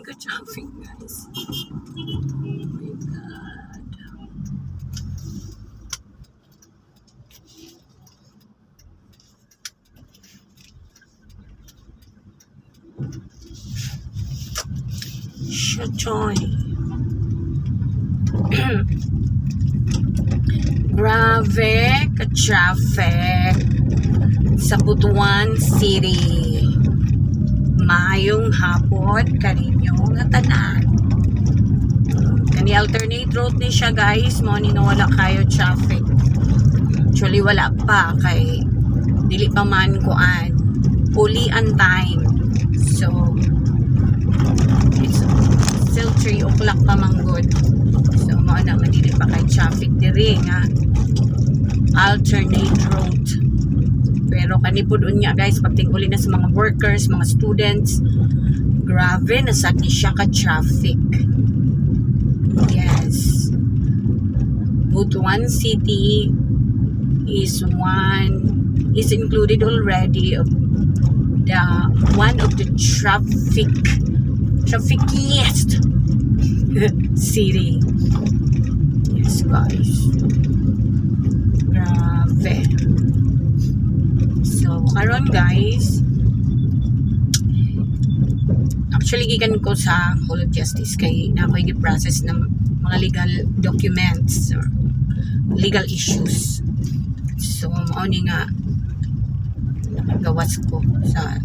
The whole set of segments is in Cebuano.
ka traffic, guys. Oh my God. Shotoy. Grabe ka-traffic sa Butuan City. Maayong hapon kaninyo nga tanan. Kani alternate route ni siya, guys, mo ni nga wala kayo traffic. Actually, wala pa kay dili pa man kuan. Fully on time. So it's still 3 o'clock pa man gud. So mao na nga dili pa kay traffic diri nga alternate route. Pero kani pud unya, guys, pag uli na sa mga workers, mga students, grabe na sad ni siya ka traffic. Yes. Butuan City is included already of the one of the traffickiest city. Yes, guys. Grabe. So, karon, guys, actually gikan ko sa Hall of Justice kay na ako'y gi-process ng mga legal documents or legal issues. So, mao ni nga nakagawas ko sa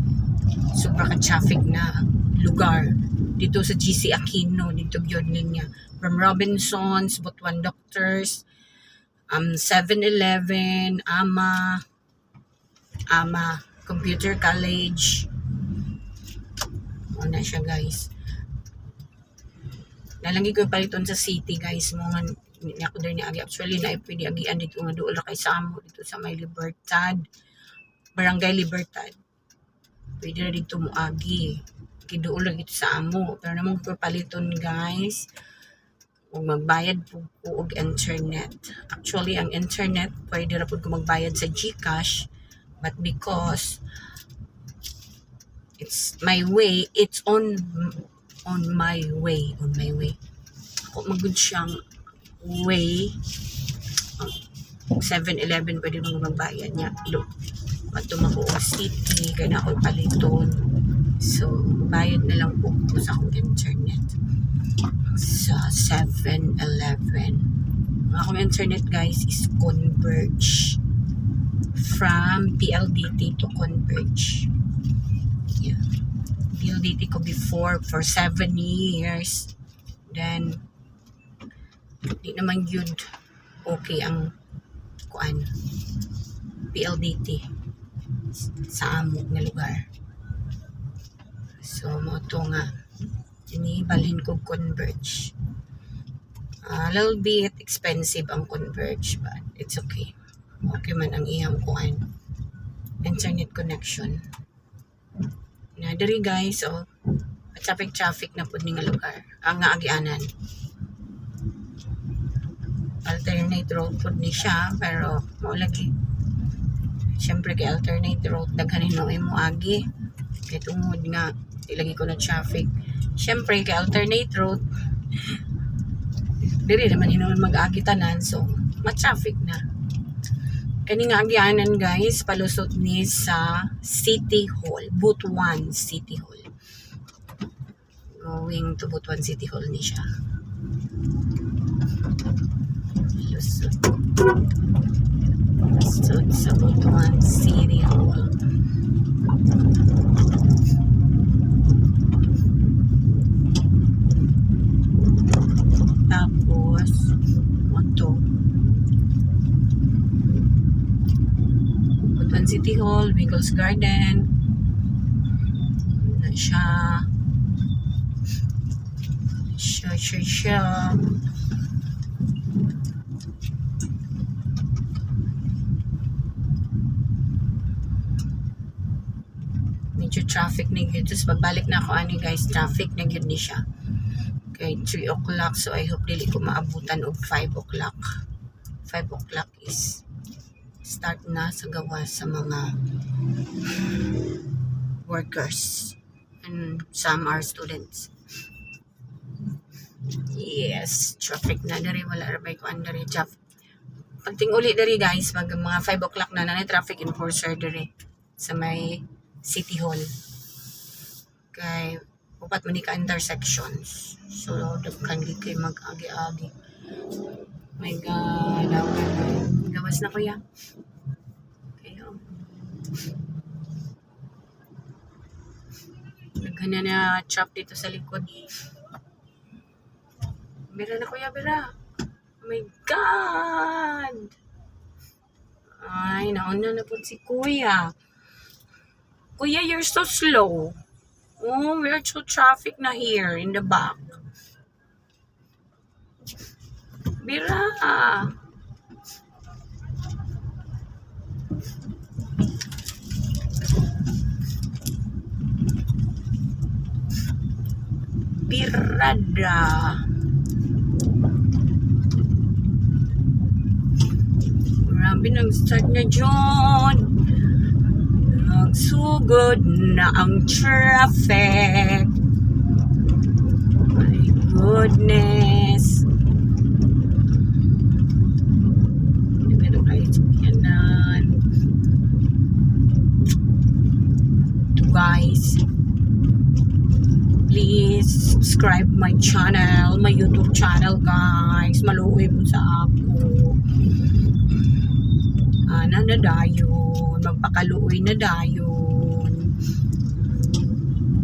sobra ka traffic na lugar dito sa GC Aquino dito gyud niya from Robinsons, Butuan Doctors, 7-Eleven, AMA, AMA Computer College. Mao na siya, guys. Nalanggi ko paliton sa city, guys, mo nga ni ako diri ni agi. Actually, na pwede agian dito nga duol ra kay sa amo dito sa may Libertad, Barangay Libertad. Pwede ra dito mo agi kiduol ra dito sa amo, pero namong ko paliton, guys, ug magbayad pud ko og internet. Actually, ang internet pwede ra pud ko magbayad sa GCash, but because it's my way, it's on my way, on my way ako magud siyang way. 7-Eleven pwede mo magbayad niya do adto man ko og city kay na ako'y paliton, so bayad na lang po ko sa akong internet sa 7-Eleven. Ang akong internet, guys, is Converge, from PLDT to Converge. Yeah, PLDT ko before for 7 years, then di naman yun okay ang kuan PLDT sa amo nga lugar, so mo to nga inibalhin ko Converge. A little bit expensive ang Converge, but it's okay, okay man ang iyang kuan internet connection na diri, guys. Oh, traffic traffic na pud ni nga lugar, ang nga agianan. Alternate road pud ni siya, pero mao lagi syempre kay alternate road, daghan hinuoy mo agi kay tungod nga di lagi ko na traffic. Syempre kay alternate road, diri naman hinuon mag-agi tanan, so ma-traffic na. Kani nga agyanan, guys, palusot ni sa City Hall, Butuan City Hall. Going to Butuan City Hall ni siya. Lusot. Lusot sa Butuan City Hall. Tapos, ito. Butuan City Hall, Wiggles Garden. Na siya. Siya, siya, siya. Medyo traffic na yun. Tapos pagbalik na ako, ani guys, traffic na yun ni siya. Kay 3 o'clock, so I hope dili ko maabutan og 5 o'clock. 5 o'clock is start na sa gawa sa mga workers and some are students. Yes, traffic na diri, wala ra bay kuan diri, traffic. Pagting uli diri, guys, mag mga 5 o'clock na na traffic enforcer diri sa may City Hall. Kay upat man ni ka intersections. So daghan gid kay mag-agi-agi. My God, gawas na, kuya. Okay, oh. Daghan na na trap dito sa likod. Bira na, kuya, bira. Oh my God! Ay, nauna na po si kuya. Kuya, you're so slow. Oh, we're so traffic na here in the back. Bira. Birada. Grabe, nag-start na dyan. Nagsugod na ang traffic. My goodness. Hindi na kayo sakyanan. To guys, please subscribe my channel, my YouTube channel, guys. Maluoy mo sa ako. Ana na dayon, magpakaluoy na dayon.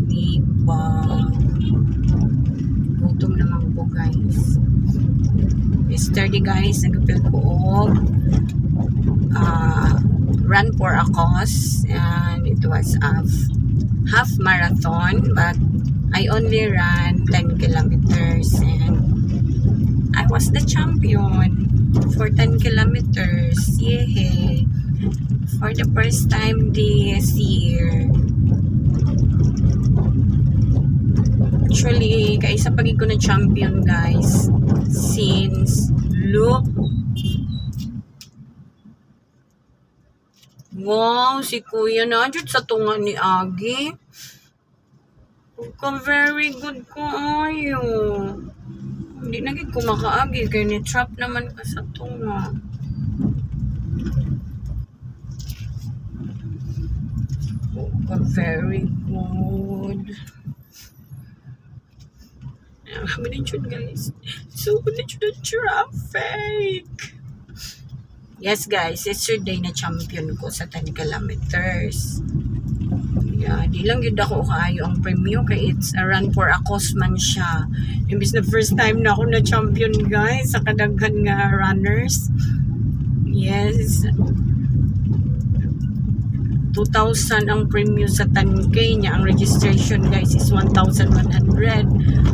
Di ba? Gutom naman ko, guys. Yesterday, guys, nag-appeal ko og run for a cause and it was a half marathon, but I only ran 10 kilometers and I was the champion for 10 kilometers. Yay! For the first time this year. Actually, kaisa pag ko na champion, guys. Since, look. Wow, si kuya na dyan sa tunga ni Agi. Ka very good ko ayo. Hindi na gid ko makaagi kay ni trap naman ka sa tunga. Ka very good. Kami na yun, guys. So, na yun ang traffic. Yes, guys. Yesterday na champion ko sa 10 kilometers. Yeah, di lang yun ako kaayo ang premyo kay it's a run for a cause man siya. Imbis na first time na ako na champion, guys, sa kadaghan nga runners. Yes. 2,000 ang premyo sa 10K niya. Ang registration, guys, is 1,100.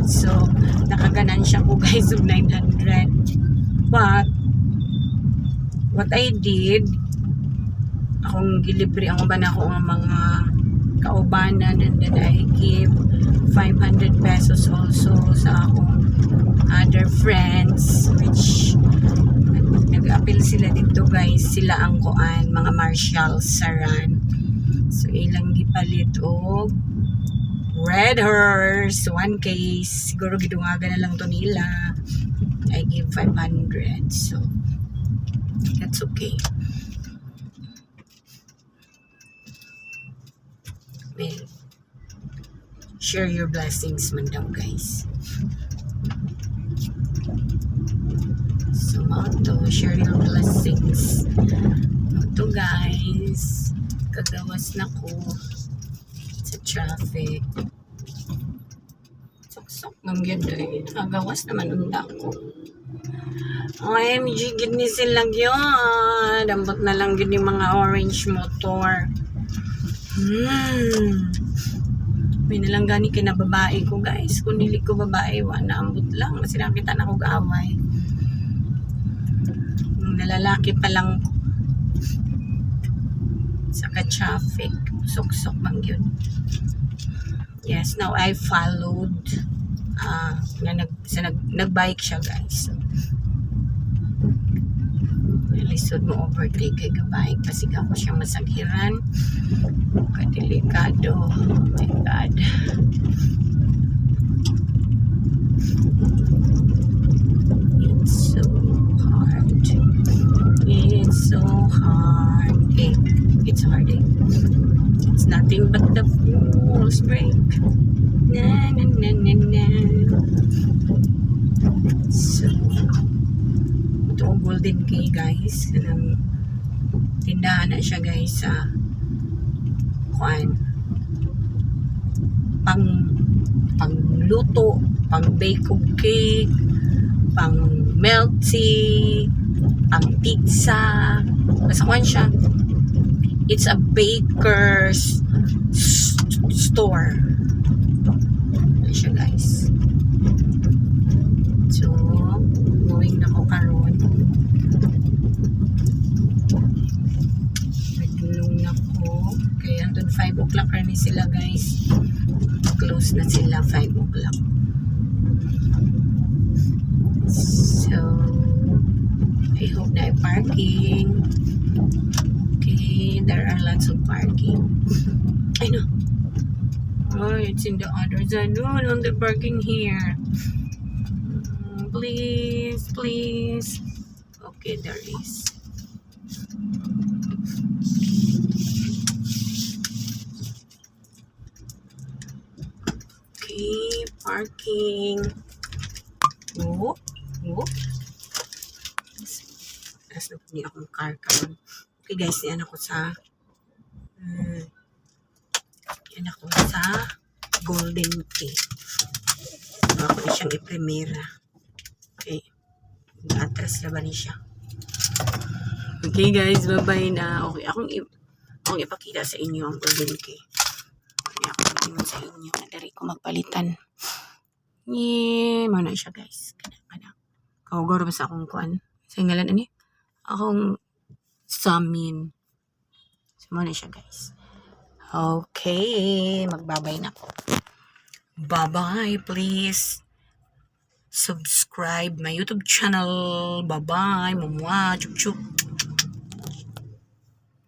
So, nakaganan siya ko, guys, of 900. But, what I did, akong gilibre ang uban ako ang mga kaubanan and then I give 500 pesos also sa akong other friends which nag-appeal sila dito, guys. Sila ang kuan, mga marshals sa run. So ilang gipalit og Red Horse, one case. Siguro gidungagan na lang to nila. I give 500, so that's okay. Well, share your blessings man daw, guys. So mao to, share your blessings. Mao to, guys, kagawas na ko sa traffic. Suksok man gyud eh. Kagawas naman unta ko. OMG, gid ni sila gyud. Ambot na lang gid yung mga orange motor. May nalang gani kay na babae ko, guys. Kung dili ko babae, wa na, ambot lang. Kasi nakita na ko gaaway. Nung nalalaki pa lang ko. Sa ka-traffic. Suksok man yun. Yes, now I followed na nag, sa nag, nag-bike siya, guys. So, lisod mo overtake kay gabike kasi ako siya masaghiran. Kadelikado. Oh my God. It's heartache. It's nothing but the fool's break. Na na na na na. So, ito ang Golden Key, guys. Kanang tindahan na siya, guys, sa kuan pang pangluto, pang bake og cake, pang milk tea, pang pizza. Basta kuan siya. It's a baker's store. Ano siya, guys. So, going na ko karon. Nagdulong na ko. Kaya andun 5 o'clock ni sila, guys. Close na sila 5 o'clock. So, I hope na parking. Okay, there are lots of parking. I know. Oh, it's in the other side. No, no, the parking here. Please, please. Okay, there is. Okay, parking. Oh. Tapos na po niya akong car karon. Okay guys, niyan ako sa Golden Key. Ako ni siyang iprimera. Okay. Atras na ba ni siya? Okay guys, bye-bye na. Okay, akong ipakita sa inyo ang Golden Key. Okay, ako ingon sa inyo na diri ko magpalitan. Yeah, mao na siya, guys. Kana kana. Kaugaw ra ba sa akong kuan? Sa ngalan ani? Akong samin. So, mao na siya, guys. Okay, magbabay na ko. Bye-bye, please. Subscribe my YouTube channel. Bye-bye. Mumwa. Chup chup.